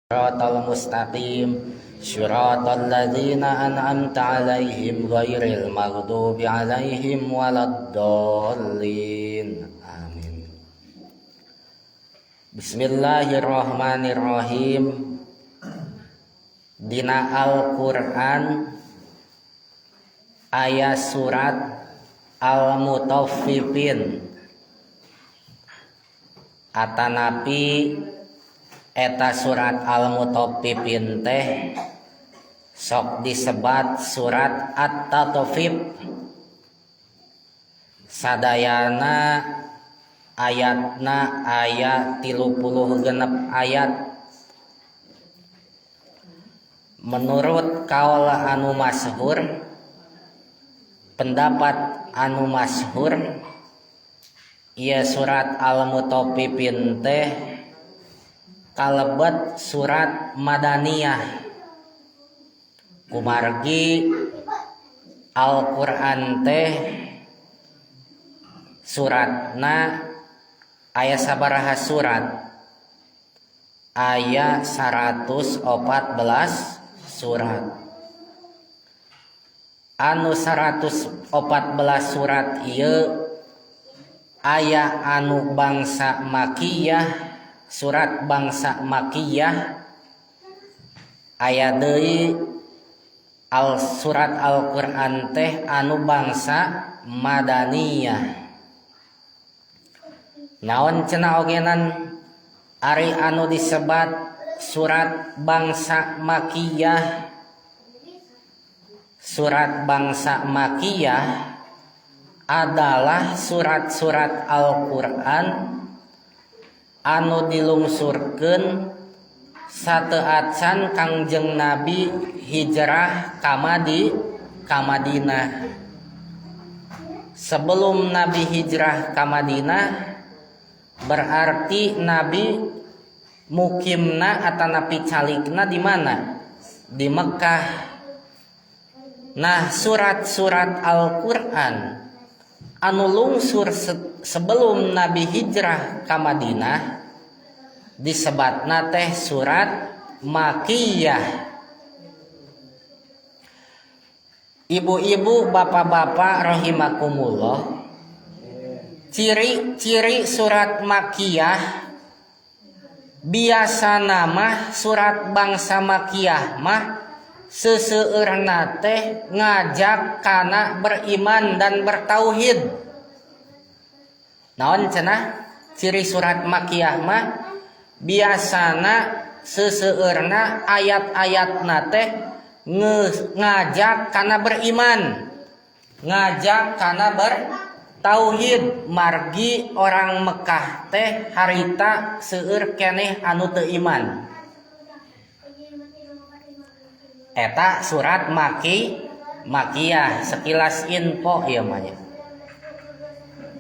Shiratal mustaqim shiratal ladzina an'amta 'alaihim ghairil maghdubi 'alaihim waladdallin. Amin. Bismillahirrahmanirrahim. Dina Al-Qur'an aya surat Al-Mutaffifin atanapi eta surat Al-Mutaffifin teh sok disebat surat At-Tatfif. Sadayana ayatna aya 36 ayat. Menurut kaul anu masyhur, pendapat anu masyhur, ieu surat Al-Mutaffifin teh kalebet surat Madaniyah. Kumargi Al-Qur'an teh suratna aya sabaraha surat? Aya 114 surat. Anu 114 surat ieu aya anu bangsa Makiyah, surat bangsa Makiyah, aya deui al surat Al-Qur'an teh anu bangsa Madaniyah. Naon cenah ogenan ari anu disebat surat bangsa Makiyah? Surat bangsa Makiyah adalah surat-surat Al-Qur'an anu dilungsurkeun sateuacan Kangjeng Nabi hijrah ka Madinah. Sebelum Nabi hijrah ka Madinah berarti Nabi mukimna atanapi calikna di mana? Di Mekah. Nah, surat-surat Al-Qur'an anu lungsur sebelum Nabi hijrah ka Madinah disebatna teh surat Makiyah. Ibu-ibu, bapak-bapak rahimakumullah, ciri-ciri surat Makiyah biasa nama surat bangsa Makiyah mah seseueurna teh ngajak kana beriman dan bertauhid. Naon cenah ciri surat Makiyah mah biasana seseueurna ayat-ayatna teh ngajak kana beriman, ngajak kana bertauhid. Margi orang Mekah teh harita seueur keneh anu teu iman. Eta surat Makiyah sekilas info ieu mah nya.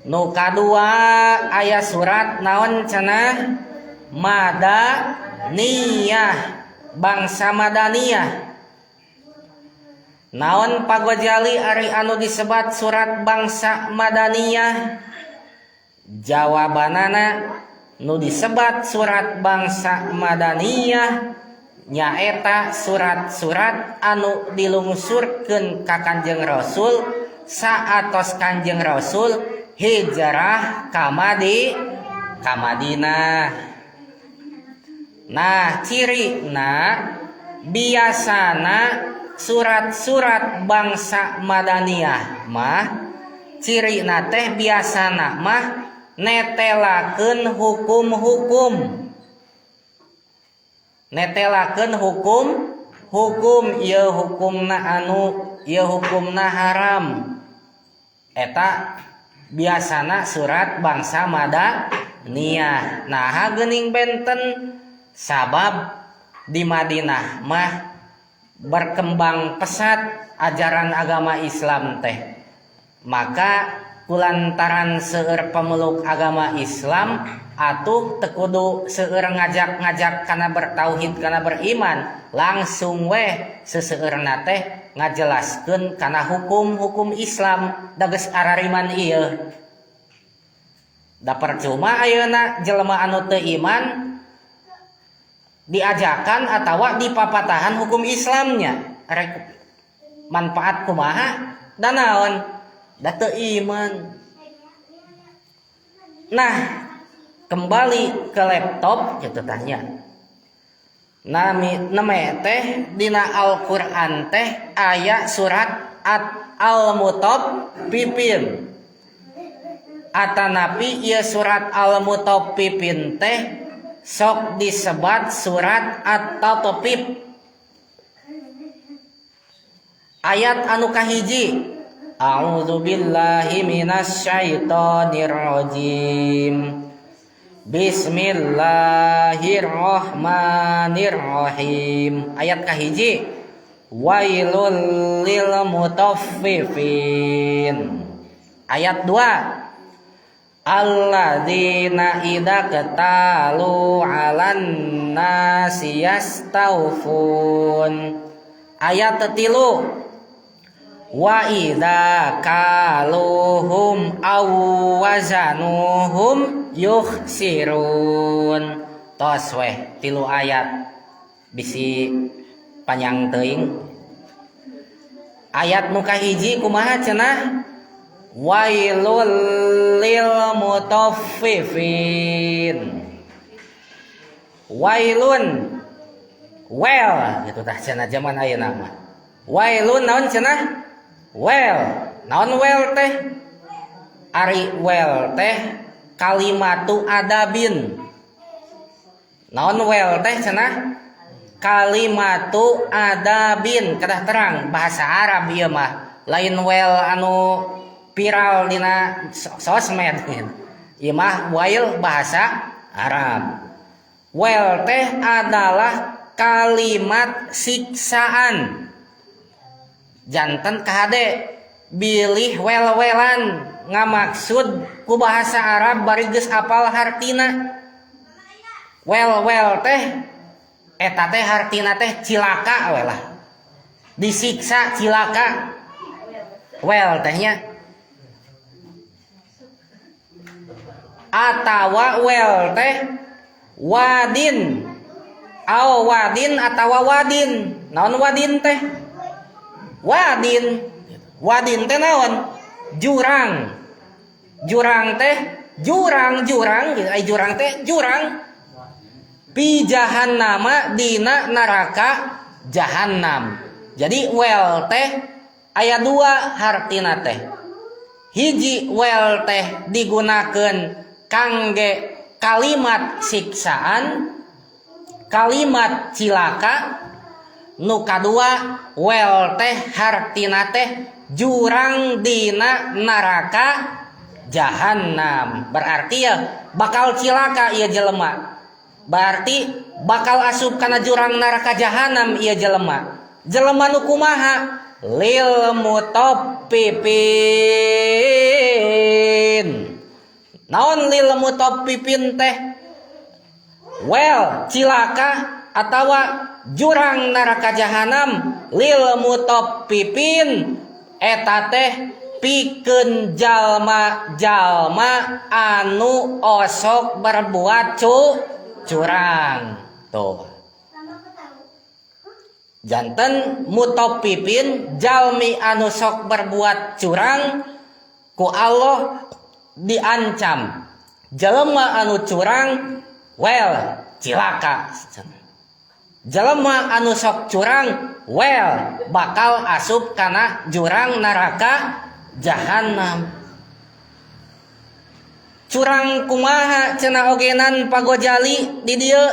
Nu kadua aya surat naon cenah? Madaniyah, bangsa Madaniyah. Naon pagojali ari anu disebat surat bangsa Madaniyah? Jawabanana nu disebat surat bangsa Madaniyah nyaeta surat-surat anu dilungsurkeun ka Kanjeng Rasul saatos Kanjeng Rasul hijrah ka Madinah. Nah, cirina biasana surat-surat bangsa Madaniyah mah cirina teh biasana mah netelakeun hukum-hukum. Netelakeun hukum ieu hukumna anu ieu hukumna haram. Eta biasana surat bangsa Madaniyah. Nah, geuning benten sabab di Madinah mah berkembang pesat ajaran agama Islam teh. Maka kulantaran seueur pemeluk agama Islam atuh teu kudu seueur ngajak-ngajak kana bertauhid kana beriman, langsung weh seseueurna teh ngajelaskeun kana hukum-hukum Islam da geus arariman ieu. Da percuma ayeuna jelema anu teu iman Diajakan atawa dipapatahan hukum Islamnya rek manfaat kumaha da naon da teu iman. Nah, kembali ke laptop gitu tanya. Nami neme teh dina Al-Qur'an teh aya surat Al-Mutaffifin. Atanapi ieu surat Al-Mutaffifin teh sok disebat surat At-Tatfif. Ayat anu kahiji, A'udzu billahi minasyaitonir rajim. Bismillahirrahmanirrahim. Ayat kahiji, wailul lil mutaffifin. Ayat 2, alladzina idza katalu 'alan nasi yastaufun. Ayat 3, wa idza kaluhum aw wazanuhum yukhsirun. Tos weh 3 ayat bisi panjang teuing. Ayat nu kahiji kumaha cenah? Wailul lil mutaffifin. Wailun, well gitu tah cenah zaman ayeuna mah. Wailun naon cenah? Well, naon well teh? Ari well teh kalimatu adabin. Naon well teh cenah? Kalimatu adabin. Kedah terang bahasa Arab ieu mah. Lain well anu viral dina sosmed. Ieu mah wail bahasa Arab. Well teh adalah kalimat siksaan. Janten kahade bilih wel-welan ngamaksud ku bahasa Arab bari geus apal hartina. Wel-wel teh eta teh hartina teh cilaka we lah. Disiksa cilaka. Wel tehnya. Atawa wel teh wadin. Aw wadin atawa wadin. Naon wadin teh? Wadin. Wadin teh naon? Jurang. Jurang teh jurang-jurang, ai jurang teh jurang. Pi jahannama dina neraka jahannam. Jadi wel teh aya 2 hartina teh. Hiji wel teh digunakeun kangge kalimat siksaan, kalimat cilaka. Nu kadua wel teh hartina teh jurang dina neraka jahannam. Berarti ya bakal cilaka ieu jelema. Berarti bakal asup kana jurang neraka jahannam ieu jelema. Jelema nu kumaha? Lil mutaffifin. Naon lil mutaffifin teh? Well cilaka atawa jurang neraka jahanam lil mutaffifin eta teh pikeun jalma-jalma anu osok berbuat curang. Tuh. Janten mutaffifin jalmi anu sok berbuat curang ku Allah diancam. Jelema anu curang well cilaka. Jelema anu sok curang well bakal asup kana jurang neraka jahanam. Curang kumaha cenah ogenan Pagojali di dieu?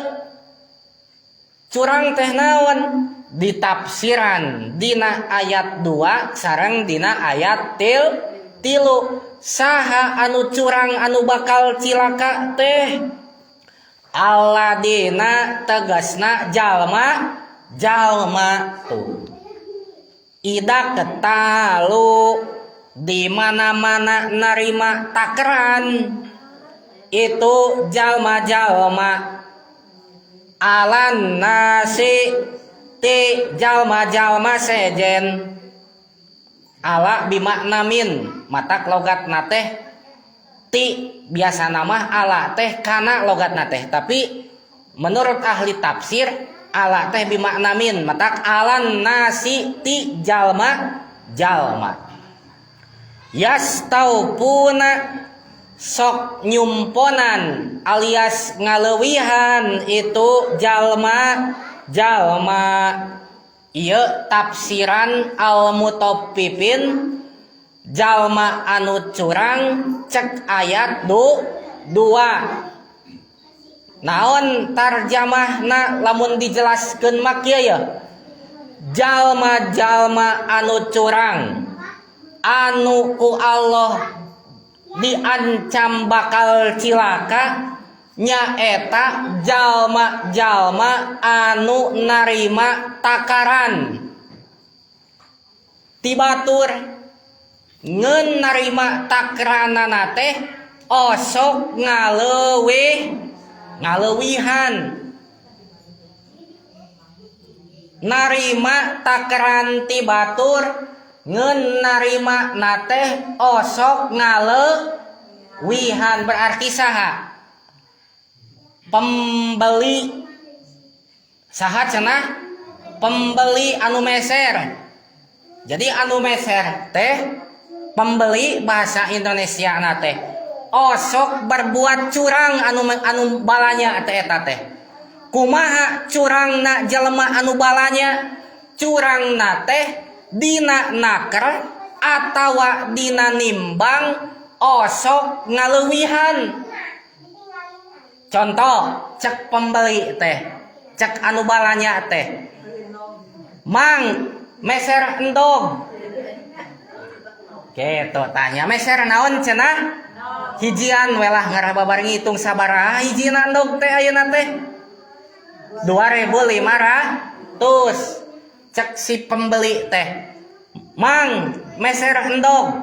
Curang teh naon? Ditafsiran dina ayat 2 sareng dina ayat 3. Saha anu curang anu bakal cilaka teh? Alladina tegasna jalma jalma tuh. Ida ketalu di mana-mana narima takeran itu jalma-jalma alan nasi ti jalma-jalma sejen ala bimakna min matak logat nateh ti biasa nama ala teh kana logat nateh tapi Menurut ahli tafsir ala teh bimakna min, matak alan nasi ti jalma jalma. Yastaupuna sok nyumponan alias ngaleuwihan itu jalma jalma. Ieu tafsiran al-mutaffifin jalma anu curang cek ayat 2. Naon tarjamahna lamun dijelaskeun mah kieu ya. Jalma-jalma anu curang anu ku Allah diancam bakal cilaka nyaeta jalma-jalma anu narima takaran ti batur ngeun narima takranana teh osok ngaleuwihan narima takaran ti batur ngeun narima na teh osok ngaleuwihan berarti saha pembeli saha cenah pembeli anu meser. Jadi anu meser teh pembeli bahasa Indonesia na teh osok berbuat curang anu balanya teh eta teh. Kumaha curangna jelema anu balanya? Curangna teh dina naker atawa dina nimbang osok ngaleuwihan. Contoh cek pembeli teh, cek anu balanya teh, mang meser endog. Gitu tanya meser naon cenah? Hijian welah ngarah babar ngitung sabaraha hijina endog teh ayeuna teh 2.500. Cek si pembeli teh, mang meser endog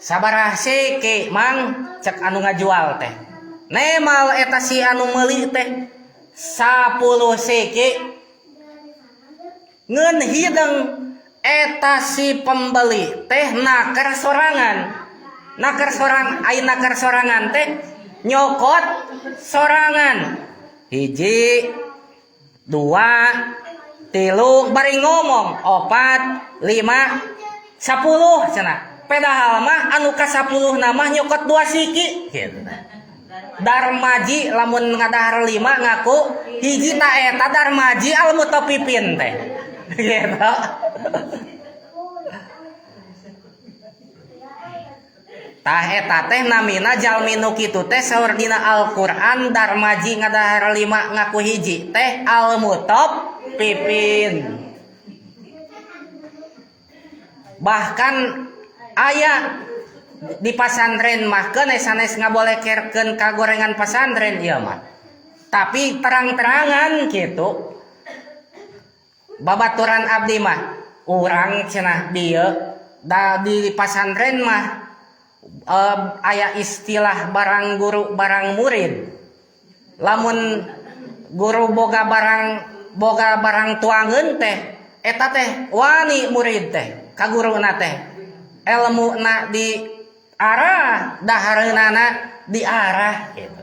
sabaraha siki mang? Cek anu ngajual teh. Nemal eta si anu meuli teh 10 siki ngeun hideung eta si pembeli teh naker sorangan. Naker sorang ai naker sorangan teh nyokot sorangan. 1 2 3 bari ngomong 4 5 10 cenah. Padahal mah anu ka 10 na mah nyokot 2 siki gitu. Darmaji lamun ngadahar 5 ngaku hiji ta eta darmaji al mutaffifin teh. Gitu. Tah eta teh namina jalmi nu kitu teh saur dina Al-Qur'an darmaji ngadahar 5 ngaku hiji teh al mutaffifin. Bahkan aya di pasantren mah keun sanes ngabolekerkeun ka gorengan pasantren ieu mah. Tapi terang-terangan kitu. Babaturan abdi mah urang cenah dieu da di pasantren mah aya istilah barang guru barang murid. Lamun guru boga barang tuangeun teh eta teh wani murid teh ka guruna teh. Elmuna di arah dahareunana di arah gitu.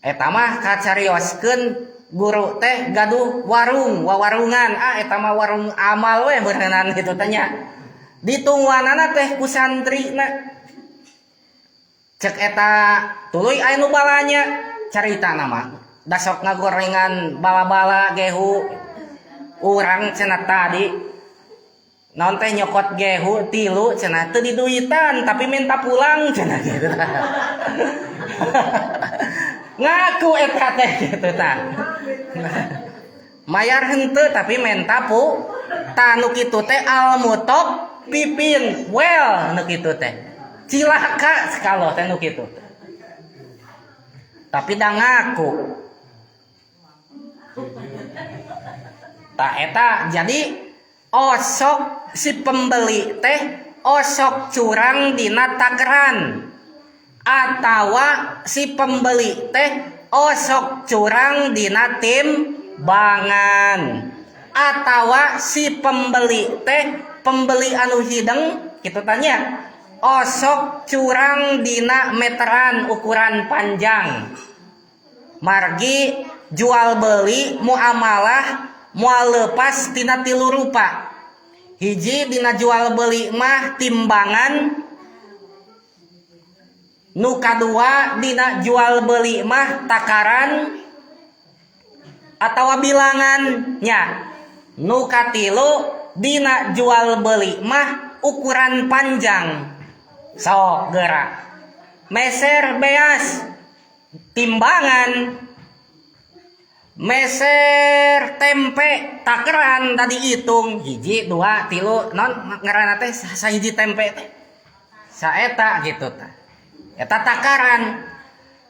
Eta mah kacarioskeun guru teh gaduh warung wawarungan, ah eta mah warung amal we beureunan kitu teh nya. Ditungguanana teh ku santrina. Cek eta tuluy aya nu balanya caritana mah da sok ngagorengan bala-bala gehu urang cenah tadi naon teh nyokot gehu 3 cenah teu diduitan tapi minta pulang cenah gitu. Ngaku eta teh gitu tah. Mayar henteu tapi menta pu tah nu kitu teh al mutaffifin well nu kitu teh. Cilaka sakalo teh nu kitu. Tapi da ngaku. Tah eta jadi osok si pembeli teh osok curang dina takeran atawa si pembeli teh osok curang dina timbangan atawa si pembeli teh pembeli anu hideng kitu tanya osok curang dina meteran ukuran panjang. Margi jual beli muamalah moal lepas tina tilu rupa. Hiji, dina jual beli mah timbangan. Nu kadua, dina jual beli mah takaran atau bilangan nya. Nu katilu, dina jual beli mah ukuran panjang. Sok gerak meser beas timbangan, meser tempe takeran, tadi hitung hiji, dua, tilu, naon ngaranna teh, sahiji tempe teh saeta gitu tah, eta takaran.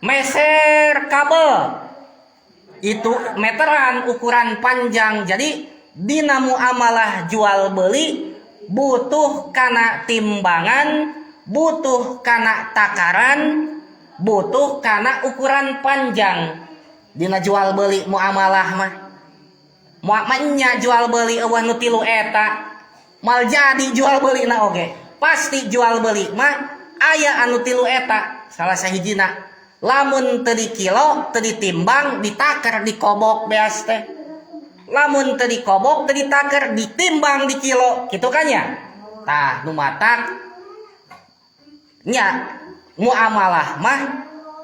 Meser kabel itu meteran, ukuran panjang. Jadi dina muamalah jual beli butuh kana timbangan, butuh kana takaran, butuh kana ukuran panjang dina jual beli muamalah mah. Muamalah jual beli euweuh nu tilu eta, mal jadi jual beli na oge. Pasti jual beli mah aya anu tilu eta salah sahijina. Lamun teu di kilo, teu ditimbang, ditaker, dikobok beas teh. Lamun teu dikobok, teu ditaker, ditimbang di kilo gitu kan ya. Tah, nu matak nya muamalah mah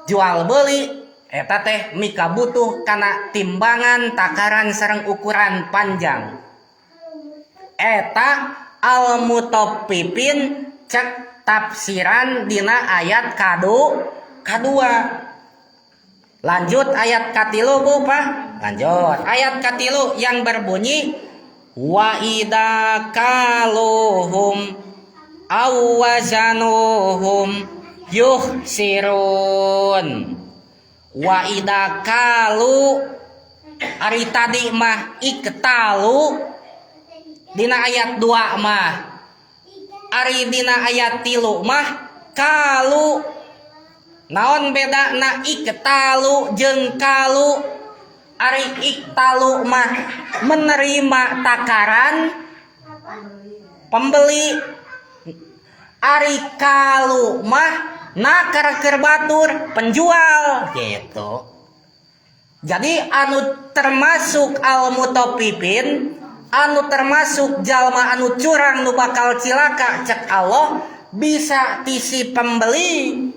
jual beli eta teh mika butuh kana timbangan, takaran sareng ukuran panjang. Eta al mutaffifin cek tafsiran dina ayat kadua. Lanjut ayat katilu, Bu, Pak. Lanjut ayat katilu yang berbunyi wa idza kaluhum aw wazanuhum yukhsirun. Wa idza kalu, ari tadi mah iktalu dina ayat 2 mah, ari dina ayat 3 mah kalu. Naon beda na iktalu jeung kalu? Ari iktalu mah menerima takaran pembeli, ari kalu mah nakar keur batur penjual gitu. Jadi anu termasuk al mutaffifin, anu termasuk jalma anu curang nu bakal cilaka cek Allah, bisa ti si pembeli,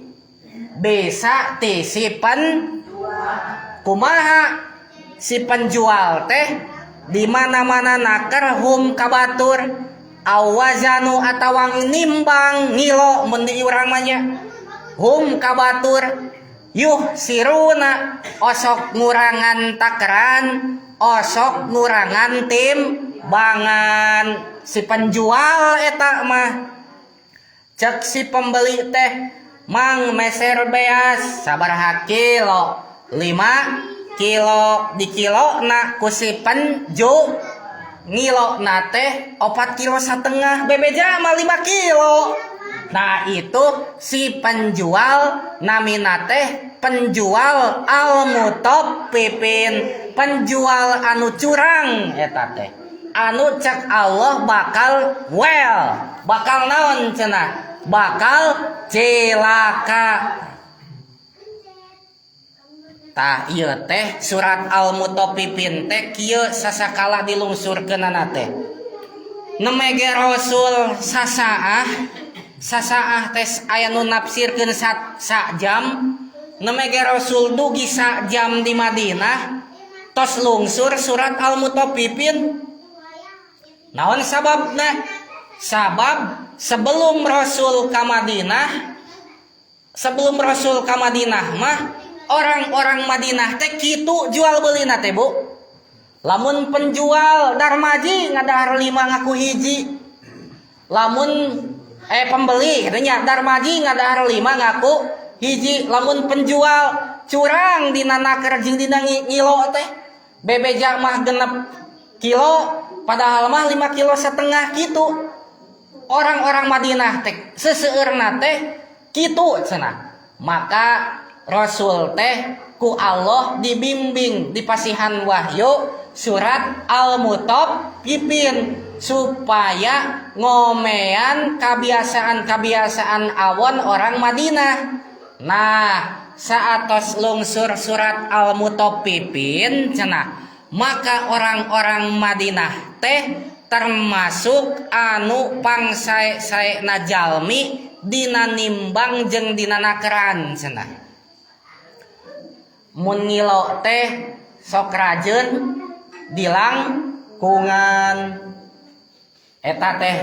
bisa ti si pen kumaha si penjual teh di mana-mana naker hum ka batur, aw wazanu atawa nimbang, ngilo mun di urang mah nya, hum ka batur, yukhsiruna osok ngurangan takaran, osok ngurangan timbangan si penjual eta mah. Cek si pembeli teh, "Mang, meser beas sabaraha kilo?" 5 kilo. Di kilo na ku si penju ngilo na teh 4,5 kilo, bebeja mah 5 kilo. Nah, itu si penjual namina teh penjual al mutaffifin, penjual anu curang eta teh, anu cek Allah bakal well, bakal naon cenah, bakal cilaka. Tah, ieu teh surat al mutaffifin teh kieu sasakala dilungsurkeunana teh nemege Rasul sasaah. Sasaah teh aya nu nafsirkeun sa jam. Nemege Rasul dugi sa jam di Madinah tos lungsur surat al mutaffifin. Naon sababna? Sabab sebelum Rasul ka Madinah, sebelum Rasul ka Madinah mah orang-orang Madinah teh kitu jual beli teh, Bu. Lamun penjual darmaji ngadahar lima ngaku hiji, lamun pembeli katanya darmaji ngadahar lima ngaku hiji, lamun penjual curang dina naker jeung dina ngilo teh, bebeja mah 6 kilo padahal mah 5,5 kilo gitu. Orang-orang Madinah teh seseueurna teh kitu cenah. Maka Rasul teh ku Allah dibimbing, dipasihan wahyu surat Al-Mutaffifin supaya ngomean kebiasaan-kebiasaan awon orang Madinah. Nah, Saatos lungsur surat Al-Mutaffifin cenah, maka orang-orang Madinah teh termasuk anu pangsae-saena jalmi dina nimbang jeung dina nakeran cenah. Mun ngilo teh sok rajeun dilangkungan eta teh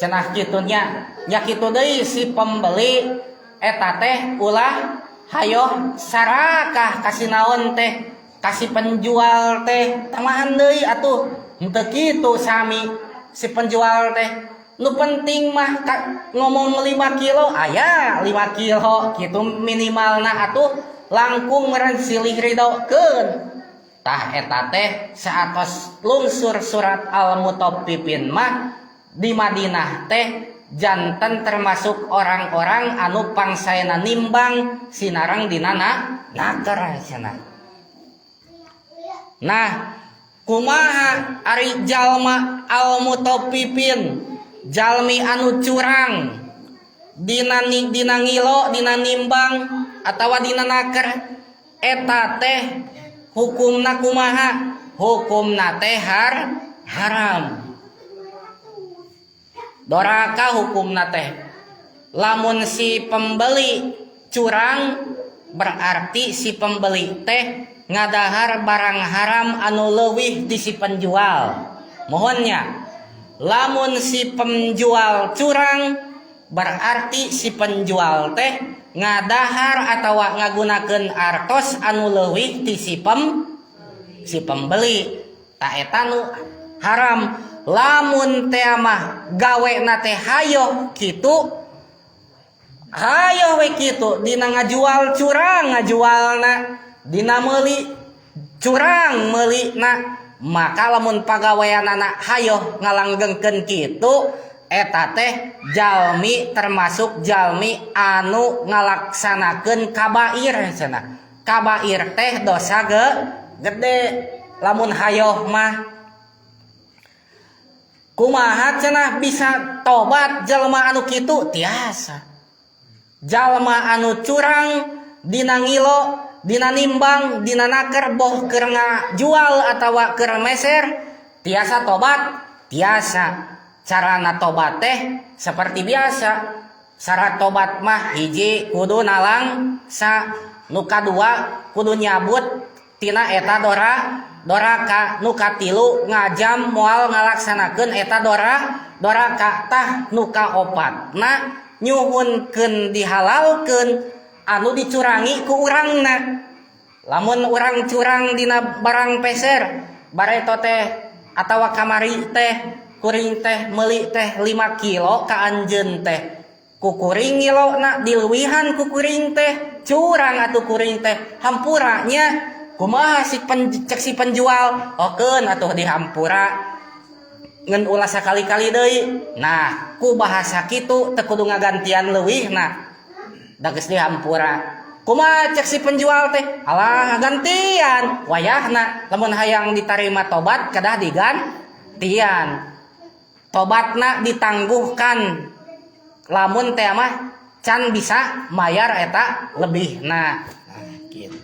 cenah, kitu nya. Nya kitu deui si pembeli eta teh ulah hayoh sarakah kasih naon teh, kasih penjual teh, tambahan deui atuh. Henteu kitu, sami si penjual teh, nu penting mah ngomong 5 kilo aya 5 kilo gitu minimalna atuh, langkung meureun silih ridokeun. Tah, eta teh saatos lungsur surat Al-Mutaffifin mah di Madinah teh janten termasuk orang-orang anu pangsaena nimbang sinareng dina naker cenah. Nah, kumaha ari jalma al-mutaffifin, jalmi anu curang dina dina ngilo, dina nimbang atawa dina naker eta teh hukumna kumaha? Hukumna teh haram, doraka hukumna teh. Lamun si pembeli curang, berarti si pembeli teh ngadahar barang haram anu leuwih di si penjual mohonnya. Lamun si penjual curang, berarti si penjual teh ngadahar atau ngagunakeun artos anu leuwih ti si pembeli. Tah, eta nu haram. Lamun teh mah gawe teh hayo kitu, hayo we kitu, dina ngajual curang ngajualna, dina meuli curang meulina, maka lamun pagaweanana hayo ngalanggengkeun kitu, eta teh jalmi termasuk jalmi anu ngalaksanakeun kabair cenah. Kabair teh dosa gede. Lamun hayoh mah kumaha cenah bisa tobat jalma anu kitu? Tiasa. Jalma anu curang dina ngilo, dina nimbang, dina naker, boh keur ngajual atawa keur meser, tiasa tobat, tiasa. Carana tobat teh seperti biasa, syarat tobat mah hiji kudu nalangsa, nu kadua kudu nyabut tina eta doraka, nu katilu ngajam moal ngalaksanakeun eta doraka, tah nu kaopat na nyuhunkeun dihalalkeun anu dicurangi ku urangna. Lamun urang curang dina barang peser bareto teh atawa kamari teh kuring teh meuli teh 5 kilo ka anjeun teh, ku kuring ngilona dileuwihan ku kuring teh, curang atuh kuring teh, hampura nya. Kumaha cek si penjual? Okeun atuh, dihampura, ngan ulah sakali-kali deui. Nah, ku bahasa kitu teu kudu ngagantian leuwihna da geus dihampura. Kumaha cek si penjual teh? Alah, gantian. Wayahna lamun hayang ditarima tobat kedah digantian, tobatna ditangguhkan lamun teh mah can bisa mayar eta lebih. Nah, gitu.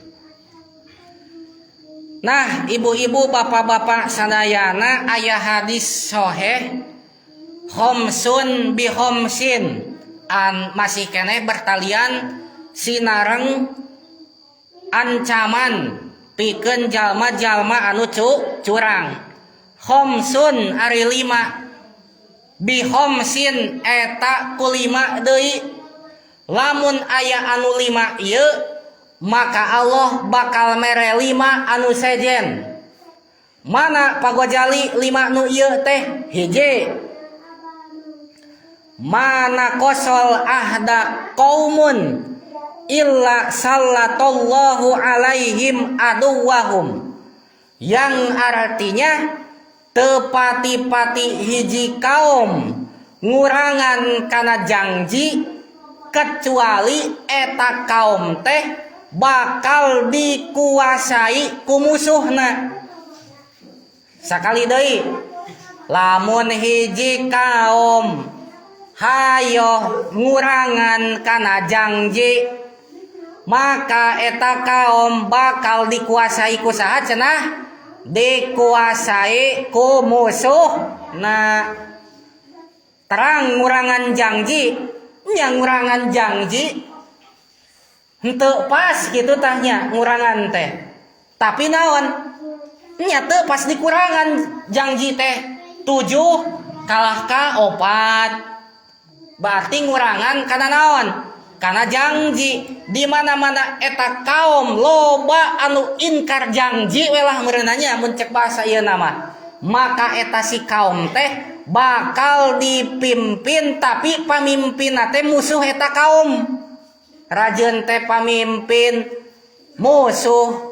Nah, ibu-ibu, bapak-bapak sadayana, aya hadis soheh khamsun bi khamsin an masih keneh bertalian sinareng ancaman pikeun jalma-jalma anu curang. Khamsun ari lima, bi khamsin eta ku lima deui. Lamun aya anu lima ieu, maka Allah bakal mere lima anu sejen. Mana, Pak Gojali, lima nu ieu teh? Hiji, ma naqashal ahda qaumun illa sallatallahu alaihim aduwahum, yang artinya teu pati-pati hiji kaum ngurangan kana janji kecuali eta kaum teh bakal dikuasai ku musuhna. Sakali deui, lamun hiji kaum hayo ngurangan kana janji Maka eta kaum bakal dikuasai ku saha cenah? Dikuasai ku musuh. Nah, terang ngurangan janji, nya ngurangan janji henteu pas gitu tah nya ngurangan teh. Tapi naon? Nya teu pas dikurangan janji teh 7 kalah ka 4. Berarti ngurangan karena naon? Karena janji. Di mana-mana eta kaum loba anu inkar janji we lah meureunanya mun cek bahasa ieu nama. Maka eta si kaum teh bakal dipimpin, tapi pamimpinna teh musuh eta kaum. Rajeun teh pamimpin musuh.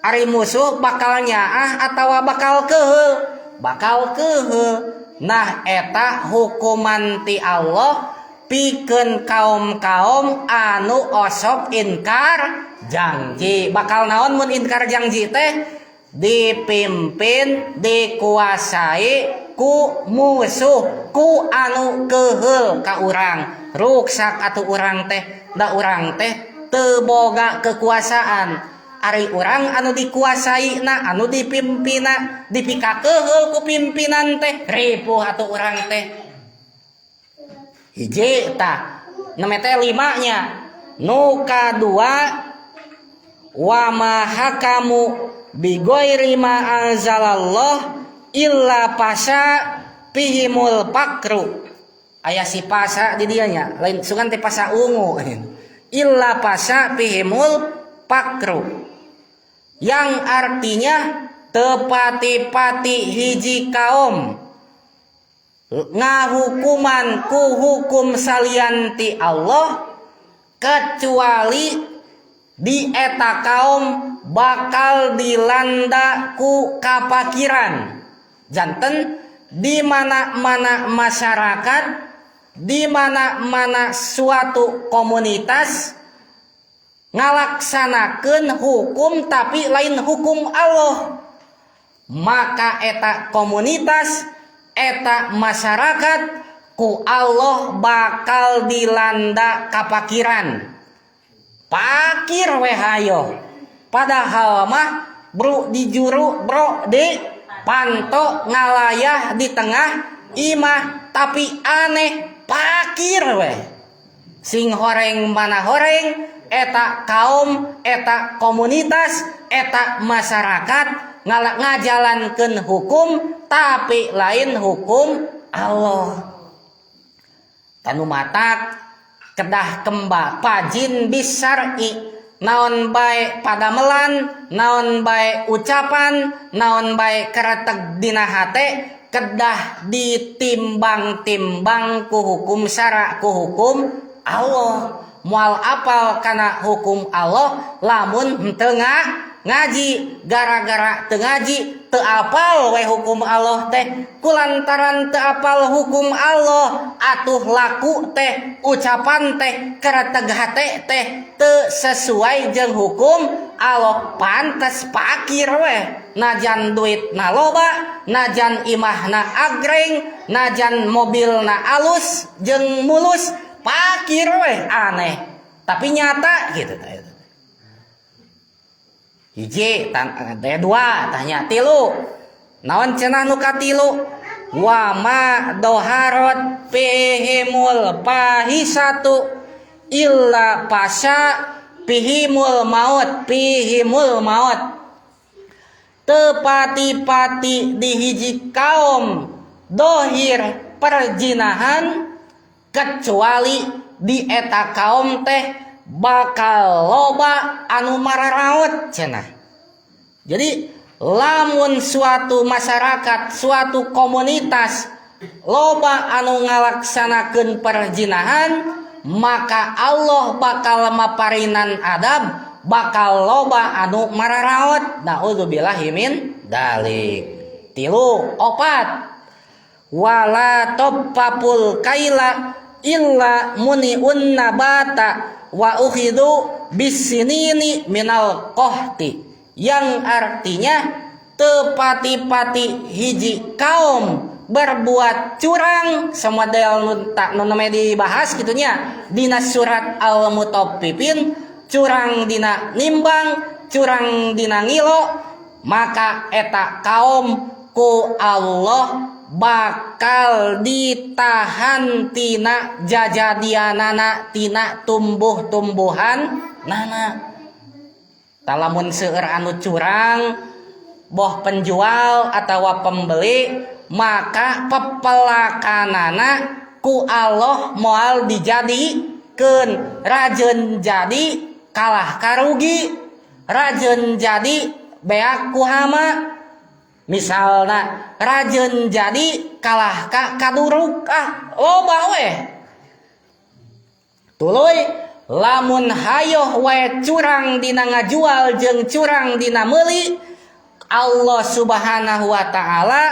Ari musuh bakal nyaah atawa bakal keuheul? Bakal keuheul. Nah, eta hukuman ti Allah pikeun kaum-kaum anu osok inkar janji. Bakal naon mun inkar janji teh? Dipimpin, dikuasai ku musuh, ku anu keuheul ka urang. Ruksak atuh urang teh, da urang teh teu boga kekuasaan. Ari urang anu dikuasai na, anu dipimpina, dipikakeuheul ku pimpinan teh, ripuh atuh urang teh. Hiji tah, neme teh 5 nya. Nu kadua, wa ma hakamu bighairi ma anzalallah illa fasya fihimul fakru. Aya si pasa di dieu nya, lain sugan teh pasa ungu. Illa fasya fihimul fakru. Yang artinya tepati-pati hiji kaum ngahukuman ku hukum salian ti Allah, kecuali di eta kaum bakal dilanda ku kapakiran. Janten di mana-mana masyarakat, di mana-mana suatu komunitas ngalaksanakeun hukum tapi lain hukum Allah, maka eta komunitas, eta masyarakat ku Allah bakal dilanda kapakiran. Pakir we hayo. Padahal mah bro di juru, bro di panto, ngalayah di tengah imah, tapi aneh pakir we. Sing horeng mana horeng eta kaum, eta komunitas, eta masyarakat ngajalankeun hukum tapi lain hukum Allah. Tanu matak kedah kemba pajin bisar'i, naon bae padamelan, naon bae ucapan, naon bae kereteg dina hate, kedah ditimbang-timbang ku hukum syara, ku hukum Allah. Moal apal kana hukum Allah lamun henteu ngaji. Gara-gara teu ngaji teu apal we hukum Allah teh. Kulantaran teu apal hukum Allah, atuh laku teh, ucapan teh, kereteg hate teh teu sesuai jeung hukum Allah. Pantes pakir we, najan duit na loba, najan imahna agreng, najan mobilna alus jeung mulus, pakir we. Aneh tapi nyata gitu. Hiji, teh dua, tanya tilu. Naon cenah nu katilu? Wa ma doharot fihimul fahisatu illa fasya fihimul maut, fihimul maut. Tepati-pati di hiji kaum dohir perjinahan, kecuali di eta kaum teh bakal loba anu mararaot cenah. Jadi lamun suatu masyarakat, suatu komunitas loba anu ngalaksanakeun perjinahan, maka Allah bakal maparinan adab, bakal loba anu mararaot. Naudzubillahi min dalik. Tilu, opat, wala toppapul kaila illa muniun nabata wa ukhidu bisinini minal qahti, yang artinya tepati-pati hiji kaum berbuat curang semodel nu tak nu namanya dibahas gitunya dina surat Al-Mutaffifin. Curang dina nimbang, curang dina ngilo, maka eta kaum ku Allah bakal ditahan tina jajadianana, tina tumbuh-tumbuhan nana. Tah, lamun seueur anu curang, boh penjual atau pembeli, maka pepelakanana ku Allah moal dijadikeun. Rajeun jadi kalah karugi, rajeun jadi beak ku hama misalna, rajeun jadi kalah ka kaduruk. Ah, loba we. Tuluy lamun hayoh wae curang dina ngajual jeung curang dina meuli, Allah Subhanahu wa Ta'ala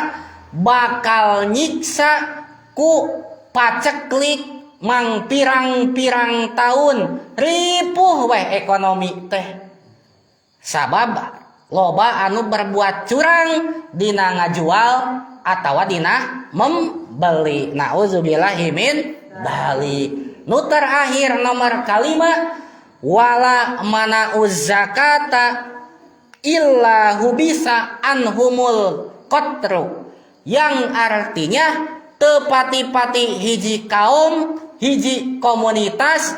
bakal nyiksa ku paceklik mang pirang-pirang tahun, ripuh weh ekonomi teh, sabab loba anu berbuat curang dina ngajual atau dina membeli. Nauzubillahi min dzalik. Nu terakhir, nomor kalima, wala mana'uz zakata illa hubisa anhumul qatru, yang artinya teu pati-pati hiji kaum, hiji komunitas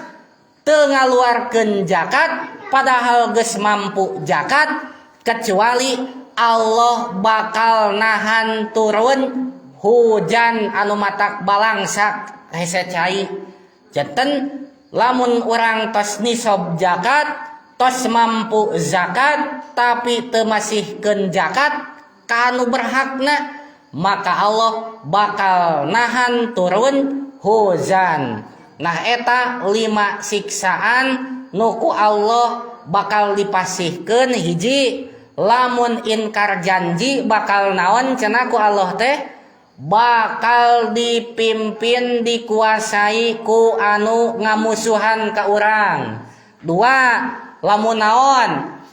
teu ngaluarkeun zakat padahal geus mampu zakat, kecuali Allah bakal nahan turun hujan anu matak balangsak hese cai. Janten lamun urang tos nisob zakat, tos mampu zakat, tapi teu masihkeun zakat ka anu berhakna, maka Allah bakal nahan turun hujan. Nah, eta lima siksaan nu ku Allah bakal dipasihkeun. Hiji, lamun inkar janji bakal naon cenah ku Allah teh? Bakal dipimpin, dikuasai ku anu ngamusuhan ka urang. Dua, lamun naon?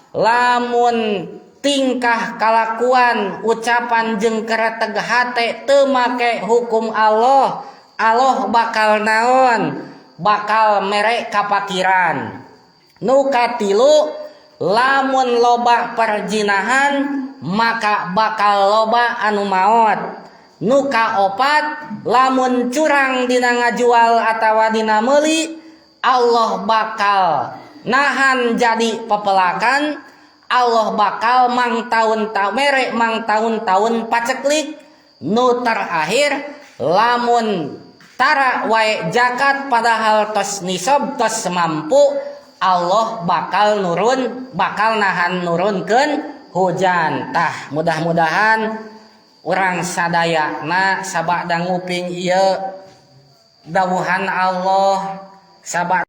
Lamun tingkah kalakuan, ucapan jeung kereteg hate teu make hukum Allah, Allah bakal naon? Bakal mere kapakiran. Nu katilu, lamun loba perjinahan maka bakal loba anu maot. Nu kaopat, lamun curang dina ngajual atawa dina meuli, Allah bakal nahan jadi pepelakan, Allah bakal mang tahun ta mere mang tahun-tahun paceklik. Nu terakhir, lamun tara wae zakat padahal tos nisob, tos mampu, Allah bakal nurun, bakal nahan nurunkeun hujan. Tah, mudah-mudahan urang sadayana sabada nguping ieu dawuhan Allah sabada